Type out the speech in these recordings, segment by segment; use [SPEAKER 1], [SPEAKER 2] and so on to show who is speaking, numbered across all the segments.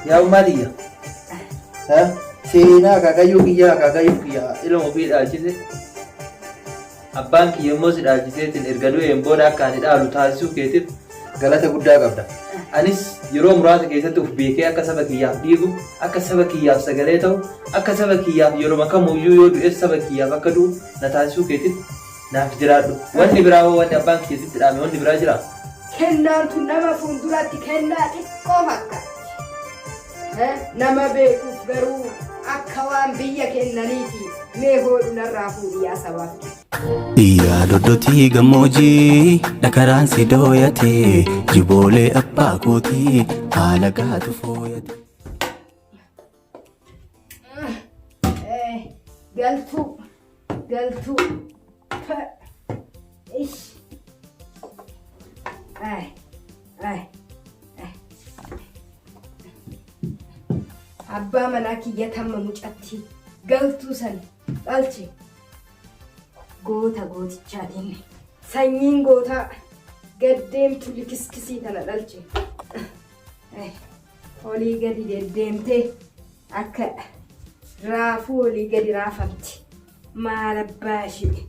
[SPEAKER 1] Yaa ummaa tiyya. Seenaa akaakayyuu kiyyaa akaakayyuu kiyya ilma ofii dhaalchise. Abbaan kiyya immoo si dhaalchiseetiin erga du'een booda akka ani dhaalu taasisuu keetiif galata guddaa qabda. Anis yeroo muraasa keessatti of beekee akka saba kiyyaaf dhiigu, akka saba kiyyaaf sagalee ta'u, akka saba kiyyaaf yeroma kamuyyuu yoo du'es saba kiyyaaf akka du'u na taasisuu keetiif naaf jiraadhu. Wanni biraa hoo wanni abbaan kiyya sitti dhaame wanni biraa jiraa?
[SPEAKER 2] Kennaan tun nama fuulduratti kennaa xiqqoo fakkaatti. Nama beekuuf garuu akka waan biyya kennaniiti. Mee hoodhu narraa fuudhi yaa sabaaf kiyya.
[SPEAKER 3] Yaa doddotii gammoojii dhakaraan si dooyate jiboolee abbaa kootii haala gaatu fooyate.
[SPEAKER 2] Galtuu galtuu. Ish. Ay ay ay. Abbaa manaa kiyya tamma mucattii galtuu san dhalche goota gootichaatiin sanyiin gootaa gaddeemtu likiskisii tana dhalche. Ay. Olii gadi deddeemtee akka raafuu olii gadi raafamti. Maal abbaa ishee.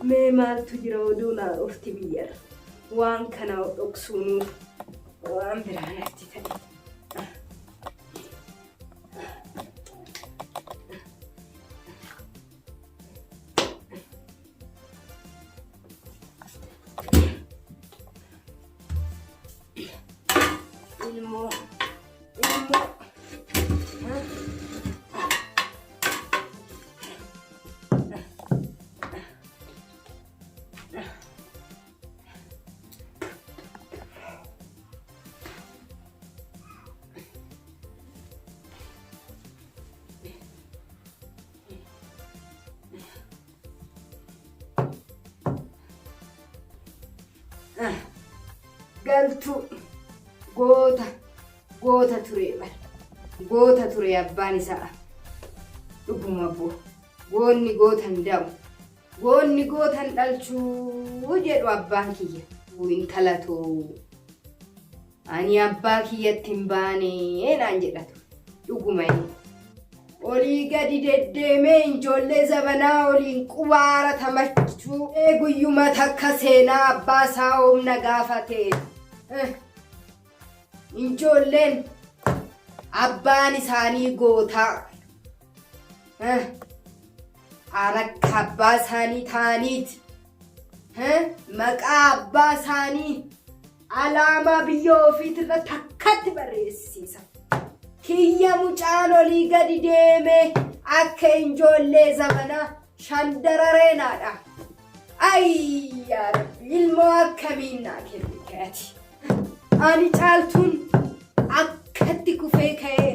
[SPEAKER 2] Mee maaltu jira oduu naa dhufti biyyarra. Waan kana dhoksuunuu waan biraa natti ta'e. Ilmoo ilmoo. Galtuu goota goota ture bar goota ture abbaan isaa dhuguma boo goonni goota hin da'u goonni goota hin dhalchuu jedhu abbaan kiyya intala too Ani abbaa kiyyatti hin baane naan jedha ture. Dhuguma inni. Olii gadi deddeemee ijoollee zabanaa oliin qubaara tamachuu guyyuma takka seenaa abbaa isaa humna gaafate. Ijoolleen abbaan isaanii gootaa. Akka abbaa isaanii ta'aniiti. Maqaa abbaa isaanii alaamaa biyya ofiitirra takkatti barreessiisa. Kiyya mucaan olii gadi deemee akka ijoollee zamanaa shandarareenaadha. Ayii yaa Rabbi ilmoo akkamiin naa kennite ati. Ani caaltuun akkatti kufee ka'ee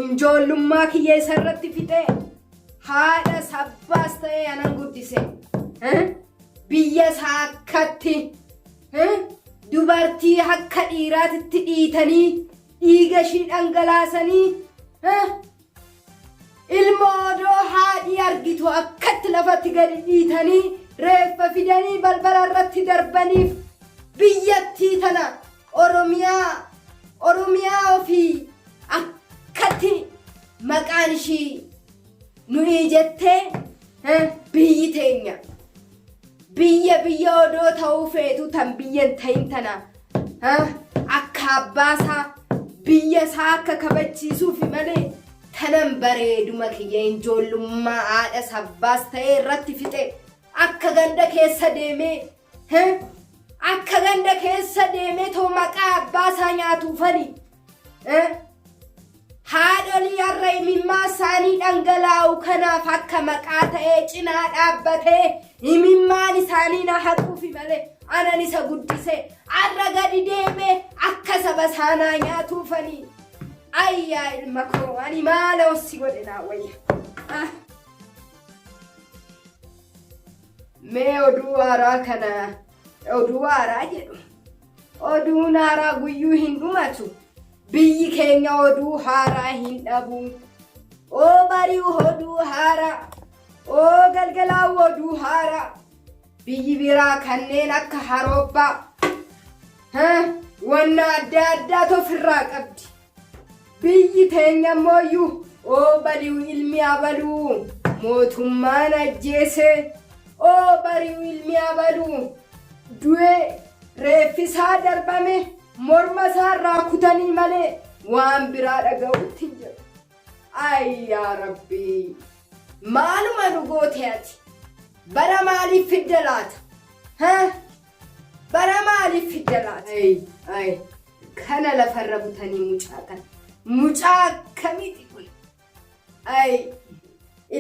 [SPEAKER 2] ijoollummaa kiyya isarratti fixee haadha sabbaas ta'ee anan guddise. Biyya isaa akkatti dubartii akka dhiiraatitti dhiitanii dhiiga ishii dhangalaasanii ilma odoo haadhii argitu akkatti lafatti gadi dhiitanii reeffa fidanii balbala irratti darbaniif biyyattii tana Oromiyaa Oromiyaa ofii akkatti maqaan ishii nuyi jettee biyyi teenya biyya biyya odoo ta'uu feetu tan biyya hin ta'in tana akka abbaasaa biyya isaa akka kabachiisuufi malee tanan bareeduma kiyya ijoollummaa haadha sabbaas ta'ee irratti fixe akka ganda keessa deemee akka ganda keessa deemee too maqaa abbaasaa nyaatuufani. Haadholii har'a imimmaa isaanii dhangalaa'u kanaaf akka maqaa ta'ee cinaa dhaabbatee imimmaan isaanii na haquufi malee anan isa guddise har'a gadi deemee akka saba isaanaa nyaatuufani. Ayyaa ilma koo ani maala ossi godhe naa wayya. Ah. Mee oduu haaraa kana oduu haaraa jedhu. Oduun haaraa guyyuu hin dhumatu. Biyyi keenya oduu haaraa hin dhabu. Oo bari'u oduu haaraa, oo galgalaa'u oduu haaraa. Biyyi biraa kanneen akka Harooppaa wanna adda addaatu ofirraa qabdi. Biyyi teenya ammooyyuu oo bari'u ilmi abaluu mootummaan ajjeese, oo bari'u ilmi abaluu du'e reeffisaa darbame morma isaa irraa kutanii malee waan biraa dhaga'utti hin jiru. Ayi yaa Rabbii maaluma nu goote ati? Bara maaliif fidda laata? Ha? Bara maaliif fidda laata? Ayi ayi kana lafarra butanii mucaa kana. Mucaa akkamiiti kun? Ayi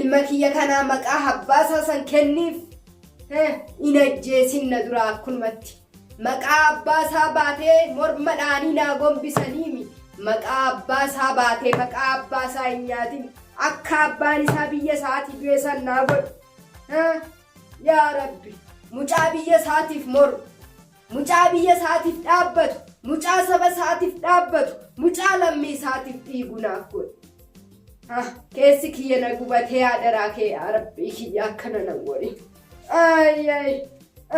[SPEAKER 2] ilma kiyya kanaa maqaa abbaa isaa san kenniif. In ajjeesin na duraa akkunumatti. Maqaa abbaa isaa baatee morma dhaanii naa gombisaniimi. Maqaa abbaa isaa baatee maqaa abbaa isaa hin nyaatin. Akka abbaan isaa biyya isaatii du'e san naa godhu. Yaa Rabbi mucaa biyya isaatiif moru. Mucaa biyya isaatiif dhaabbatu. Mucaa saba isaatiif dhaabbatu. Mucaa lammii isaatiif dhiigu naaf godhi. Keessi kiyya na gubatee adaraa kee yaa Rabbii kiyya akkana na godhi. Ay ay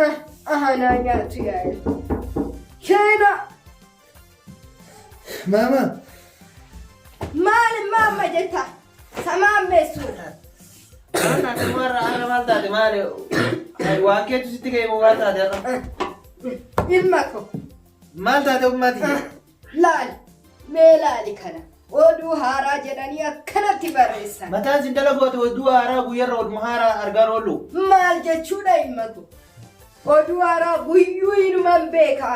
[SPEAKER 2] ah naa nyaatu yaa Keena.
[SPEAKER 1] Maama.
[SPEAKER 2] Maal maama jetta? Samaammeessu.
[SPEAKER 1] Maal taate maarra har'a maal taate maali? Waan keetu sitti ka'e moo maal taate har'a?
[SPEAKER 2] Ilma koo.
[SPEAKER 1] Maal taate ummaa tiyya?
[SPEAKER 2] Laali. Mee laali kana. Oduu haaraa jedhanii akkanatti barreessan.
[SPEAKER 1] Mataan sin dalagu ati oduu haaraa guyyarra oduma haaraa argaan oolu.
[SPEAKER 2] Maal jechuudha ilma koo? Oduu haaraa guyyuu inuman beeka.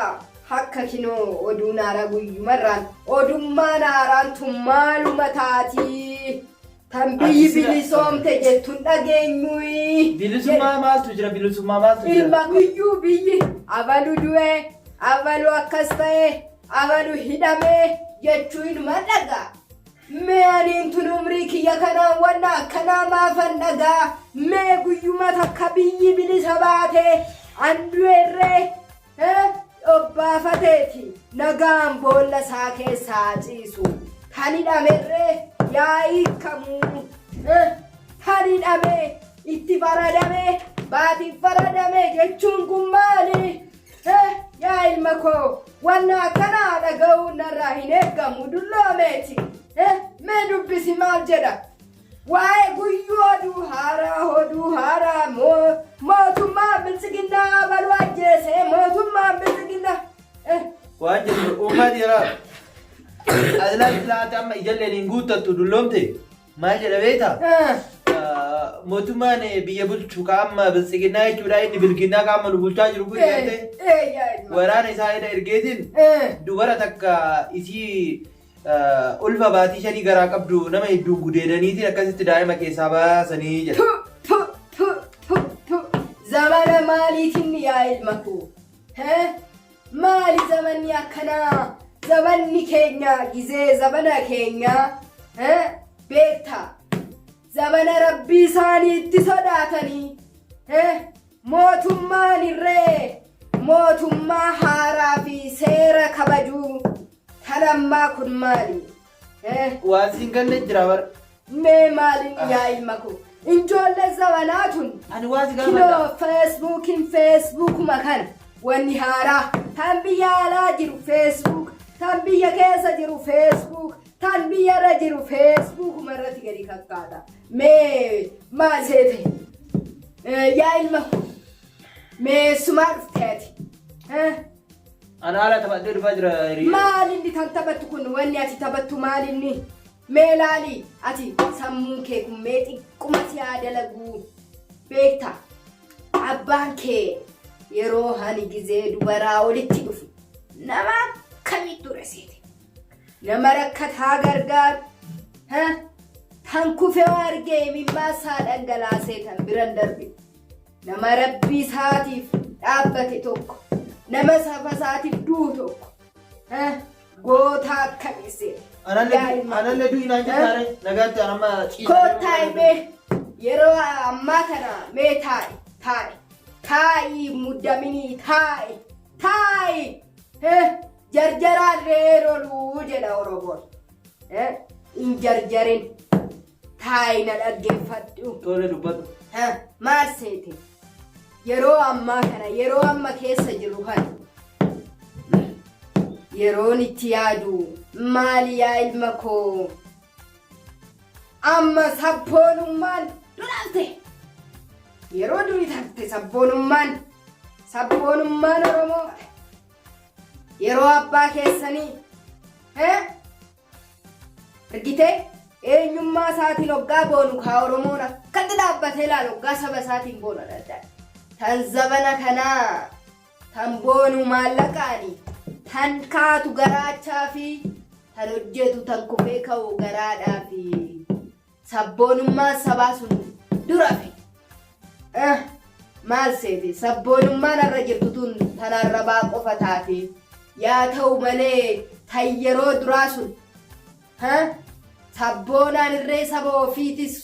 [SPEAKER 2] Akka kinoo oduun haaraa guyyumarraan odummaan haaraan tun maaluma taatii? Tan biyyi
[SPEAKER 1] Ati sila-
[SPEAKER 2] bilisoomte jettu hin dhageenyuyi.
[SPEAKER 1] Bilisummaa maaltu jira? Bilisummaa maaltu jira?
[SPEAKER 2] Ilma guyyuu biyyi abalu du'e, abalu akkas ta'e, abalu hidhame jechuu inuma dhagaa. Mee aniin tun umrii kiyya kanaan wanna akkanaa maafan dhagaa? Mee guyyuma takka biyyi bilisa baate an du'erree obbaafateeti nagaan boolla isaa keessa haa ciisu. Kan hidhamerree yaa hiikkamuu. Kan hidhame itti faradame baatiif faradame jechuun kun maali? Yaa ilma koo wanna akkanaa dhaga'uun narraa hin eeggamu dulloomeeti. Mee dubbisi maal jedha? Waa'ee guyyuu oduu haaraa oduu haaraa mootummaan biltsiginnaa abaluu ajjeese mootummaan biltsiginnaa.
[SPEAKER 1] Waan jedhu uumaa dhiiraa. Asilaa laata amma ijalleen hin guuttattu dulloomte maal jedha beektaa? Mootummaan biyya bulchu ka amma biltsiginnaa jechuudha inni bilginnaa ka amma nu bulchaa jiru kun jettee waraana isaa hidha ergeetiin dubara takka isii ulfa baatii shanii garaa qabdu nama hedduun gudeedaniitiin akkasitti daa'ima keessaa baasanii jedha.
[SPEAKER 2] Tu tu tu tu tu zamana maaliitiin yaa ilma koo? Maali zamanni akkanaa? Zamanni keenya gizee zamana keenya beektaa? Zamana rabbii isaanii itti sodaatanii mootummaan irree mootummaa haaraa fi seera kabajuu kan ammaa kun maali?
[SPEAKER 1] Waan siin galle jira bar.
[SPEAKER 2] Mee maalin yaa ilma koo? Ijoollee zamanaa tun
[SPEAKER 1] Ani waa si
[SPEAKER 2] kinoo
[SPEAKER 1] gaafadha.
[SPEAKER 2] feesbuukiin feesbuukuma kana wanni haaraa tan biyya alaa jiru feesbuuk tan biyya keessa jiru feesbuuk tan biyya irra jiru feesbuukuma irratti gadi kakkaata. Mee maal seete? Yaa ilma koo mee sumaa dhufte ati?
[SPEAKER 1] Ana haala taphadhee dhufaa jira hiriya.
[SPEAKER 2] Maal inni tan taphattu kun wanni ati taphattu maal inni? Mee laali ati sammuun kee kun mee xiqquma si haa dalaguu beekta abbaan kee yeroo hani gizee dubaraa olitti dhufu nama akkamii ture seete nama rakkataa gargaaru ha? Tan kufee argee imimmaa isaa dhangalaasee tan biran darbe nama rabbii isaatiif dhaabbate tokko nama saba isaatiif du'u tokko ha? Goota akkamii seete.
[SPEAKER 1] Anallee du'i naan jettaare nagaatti an amma ciisa.
[SPEAKER 2] Koottaa mee yeroo ammaa kana mee taa'i taa'i taa'i muddaminii taa'i taa'i. Jarjaraan re'ee loluu jedha Oromoon. Hin jarjarin. Taa'i na dhaggeeffadhu.
[SPEAKER 1] Tole dubbadhu.
[SPEAKER 2] Maal seete? Yeroo ammaa kana yeroo amma keessa jirru kana yeroon itti yaadu maali yaa ilma koo amma sabboonummaan durafte yeroo durii tarte sabboonummaan sabboonummaan Oromoo yeroo abbaa keessanii Argitee? Eenyummaa isaatiin hoggaa boonu kaa Oromoon akkatti dhaabbatee ilaalu hoggaa saba isaatiin boonu adda. Tan zabana kanaa tan boonu maallaqaani tan kaatu garaachaa fi tan hojjetu tan kufee ka'u garaadhaa fi sabboonummaan sabaa sun dura fi Maal seete sabboonummaan har'a jirtu tun tan arrabaa qofa taate. Yaa ta'u malee tan yeroo duraa sun ha? Sabboonaan irree saba ofiitis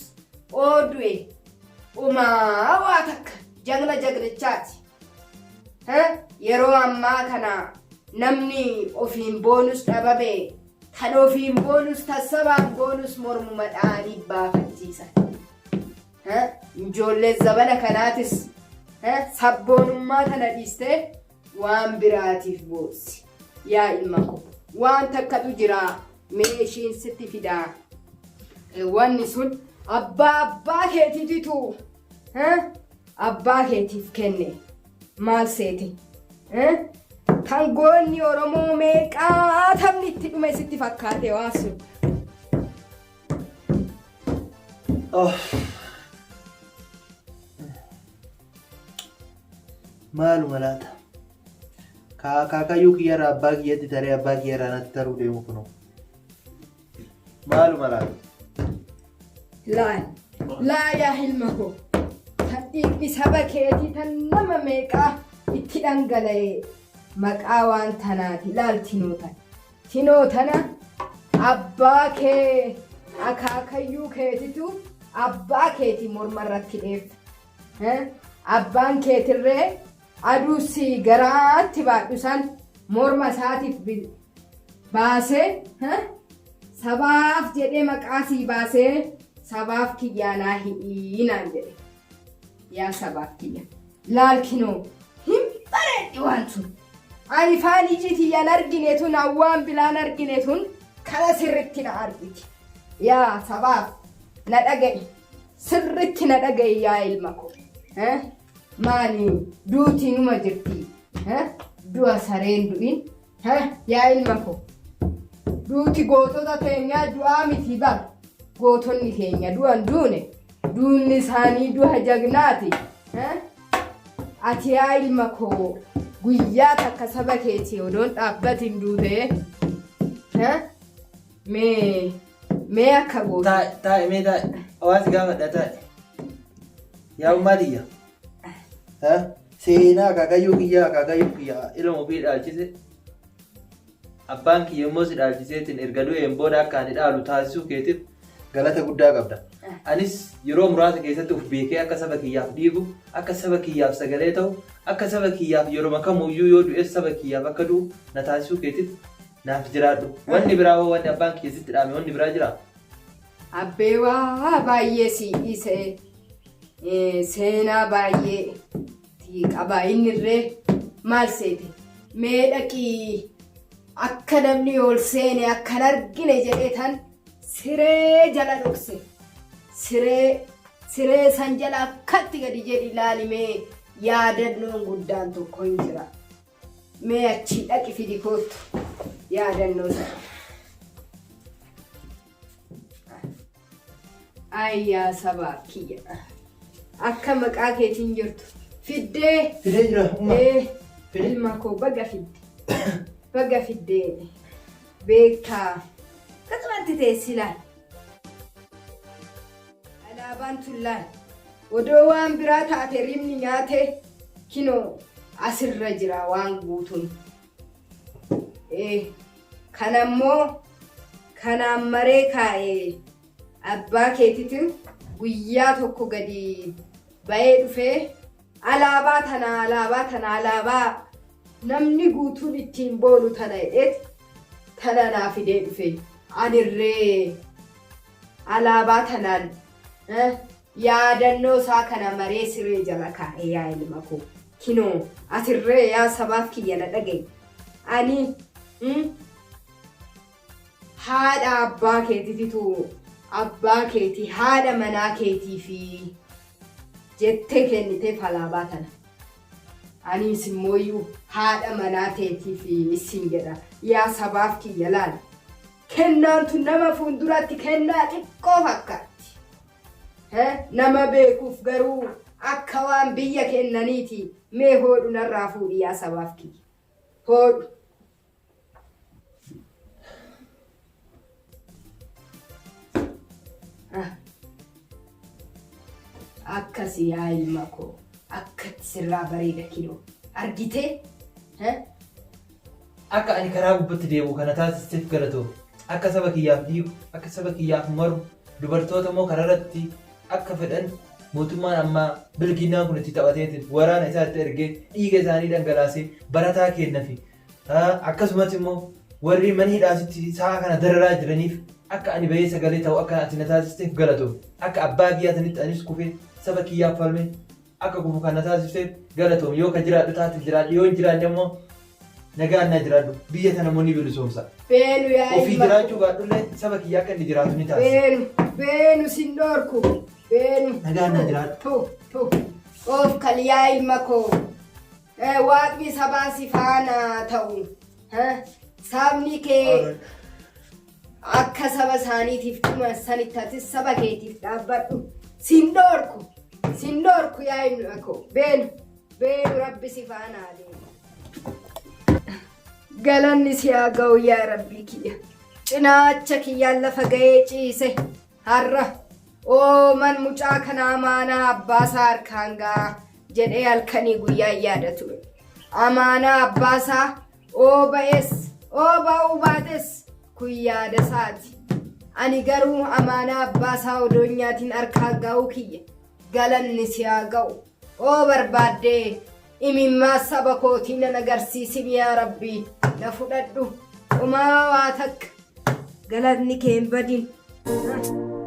[SPEAKER 2] oodu'e umaa waa takka jagna jagnichaati. Ha? Yeroo ammaa kana namni ofiin boonus dhabame tan ofiin boonus tan sabaan boonus mormuma dha'anii baafachiisan. Ijoolleen zabana kanaatis sabboonummaa tana dhiistee waan biraatiif boossi. Yaa ilma koo waan takkatu jira mee ishiin sitti fidaa. Wanni sun abbaa abbaa keetiititu abbaa keetiif kenne maal seete? Kan goonni Oromoo meeqaa taphni itti dhume sitti fakkaate waan sun.
[SPEAKER 1] Oh. Maaluma laata? Kaa akaakayyuu kiyyarraa abbaa kiyyatti taree abbaa kiyyarraa natti taruu deemu kunoo. Maaluma laata?
[SPEAKER 2] Laal. Laa yaa ilma koo. Tan dhiigni saba keetii tan nama meeqaa itti dhangala'e maqaa waan tanaati. Laal tinoo tana. Tinoo tana abbaa kee akaakayyuu keetitu abbaa keetii morma irratti dheeffa. Abbaan keetirree aduu si garaatti baadhu san morma isaatiif baasee sabaaf jedhee maqaa sii baasee sabaaf kiyyaa naa hidhii naan jedhe. Yaa sabaaf kiyya. Laal kinoo hin bareeddi waan sun. Ani faan iji tiyyaan argine tun hawwaan bilaan argine tun kana sirritti na argiti. Yaa sabaaf na dhaga'i. Sirritti na dhaga'i yaa ilma koo. Eh? Maali duuti numa jirti. Eh? Du'a sareen du'in. Eh? Yaa ilma koo. Duuti gootota teenyaa du'aa miti bar. Gootonni keenya du'an duune. Duunni isaanii du'a jagnaati. Eh? Ati yaa ilma koo guyyaa takka saba keetii odoon dhaabbatiin duutee mee mee akka gootu.
[SPEAKER 1] Taa'i taa'i mee taa'i. Hawaasi gaafadha taa'i. Yaa ummaa tiyya. Seenaa akaakayyuu kiyyaa akaakayyuu kiyya ilma ofii dhaalchise. Abbaan kiyya immoo si dhaalchiseetiin erga du'een booda akka ani dhaalu taasisuu keetiif galata guddaa qabda. Anis yeroo muraasa keessatti of beekee akka saba kiyyaaf dhiigu, akka saba kiyyaaf sagalee ta'u, akka saba kiyyaaf yeroma kamuyyuu yoo du'es saba kiyyaaf akka du'u na taasisuu keetiif naaf jiraadhu. Wanni biraa hoo wanni abbaan kiyya sitti dhaame wanni biraa jiraa?
[SPEAKER 2] Abbee waa baay'ee sii dhiise seenaa baay'ee sii qaba innirree maal seete mee dhaqii akka namni ol seene akkan argine jedhee tan siree jala dhokse siree siree san jala akkatti gadi jedhi ilaali mee yaadannoon guddaan tokko hin jira mee achii dhaqi fidi koottu yaadannoo sana. Ayyaa sabaa kiyya. Akka maqaa keetiin jirtu. Fiddee.
[SPEAKER 1] Fidee jira umma.
[SPEAKER 2] Ee,
[SPEAKER 1] Fide.
[SPEAKER 2] ilma koo baga fidde. Baga fiddee. Beektaa. Akkasumatti teessi laal. Alaabaan tun laal. Odoo waan biraa taate rimni nyaate kinoo asirra jira waan guutuun. Ee, kana immoo kanaan maree kaa'e abbaa keetitu guyyaa tokko gadi ba'ee dhufee alaabaa tana alaabaa tana alaabaa Namni guutuun ittiin boonu tana jedheet tana naa fidee dhufe. Anirree alaabaa tanaan yaadannoo isaa kana maree siree jala kaa'e yaa ilma koo. Kinoo atirree yaa sabaaf kiyya na dhaga'i. Ani haadha abbaa keetiititu abbaa keetii haadha manaa keetii fi jettee kenniteef alaabaa tana. Aniis immooyyuu haadha manaa teetiif isin jedha. Yaa sabaaf kiyya laal. Kennaan tun nama fuulduratti kennaa xiqqoo fakkaatti. Nama beekuuf garuu akka waan biyya kennaniiti. Mee hoodhu narraa fuudhi yaa sabaaf kiyya. Hoodhu. Akkasi yaa ilma koo akkatti sirraa bareeda kinoo argitee?
[SPEAKER 1] Akka ani karaa gubbatti deebi'u kana taasisteef galatoomi. Akka saba kiyyaaf dhiigu, akka saba kiyyaaf maru, dubartoota immoo karaarratti akka fedhan mootummaan ammaa bilginnaan kun itti taphateetiin waraana isaa itti ergee dhiiga isaanii dhangalaasee barataa keenna fi akkasumas immoo warri mana hidhaasitti sa'a kana dararaa jiraniif akka ani bahee sagalee ta'u akka ati na taasisteef galatoomi. Akka abbaa kiyyaa sanitti anis kufee saba kiyyaaf falmee akka kufu kan na taasifteef galatoomi. Yoo ka jiraadhu taate jiraadhu yoo hin jiraanne immoo nagaan na jiraadhu. Biyya tana immoo ni bilisoomsa.
[SPEAKER 2] Beenu yaa
[SPEAKER 1] Ofii
[SPEAKER 2] ilma
[SPEAKER 1] jiraachuu baadhullee saba kiyya akka inni jiraatu ni taasisa.
[SPEAKER 2] Beenu beenu sin dhorku beenu.
[SPEAKER 1] Nagaan na jiraadhu.
[SPEAKER 2] Tu tu of kal yaa ilma koo. Waaqni sabaa si faana ta'u. Sabni kee akka saba isaaniitiif dhuman sanitti atis saba keetiif dhaabbadhu. Sin dhorku sin dhorku yaa ilma koo. Beenu beenu rabbi si faana adeemu. Galanni si haa ga'u yaa rabbii kiyya. Cinaacha kiyyaan lafa ga'ee ciise har'a. Ooman mucaa kana amaanaa abbaasaa harkaan ga'a jedhee halkanii guyyaa yaada ture. Amaanaa abbaasaa oo ba'es oo ba'uu baates kun yaada isaati. Ani garuu amaanaa abbaasaa odoo hin nyaatiin harkaan ga'uu kiyya. Galanni si haa ga'u. Oo barbaaddee imimmaa saba kootii nan agarsiisin yaa Rabbii na fudhadhu. Homaa waa takka galanni kee hin badin.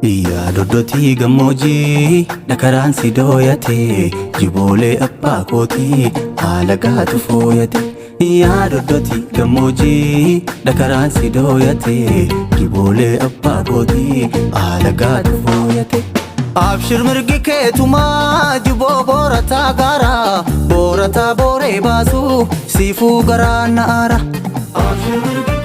[SPEAKER 3] Yaa doddotii gammoojjii dhakaraan si dooyate jiboolee abbaa kootii haala gaatu fooyate. Yaa doddotii gammoojjii dhakaraan si dooyate jiboolee abbaa kootii haala gaatu fooyate. Abshir mirgi keetumaa jiboo boorataa gaara boorataa booree baasu siifuu garaa na'aara. Abshir mirgi.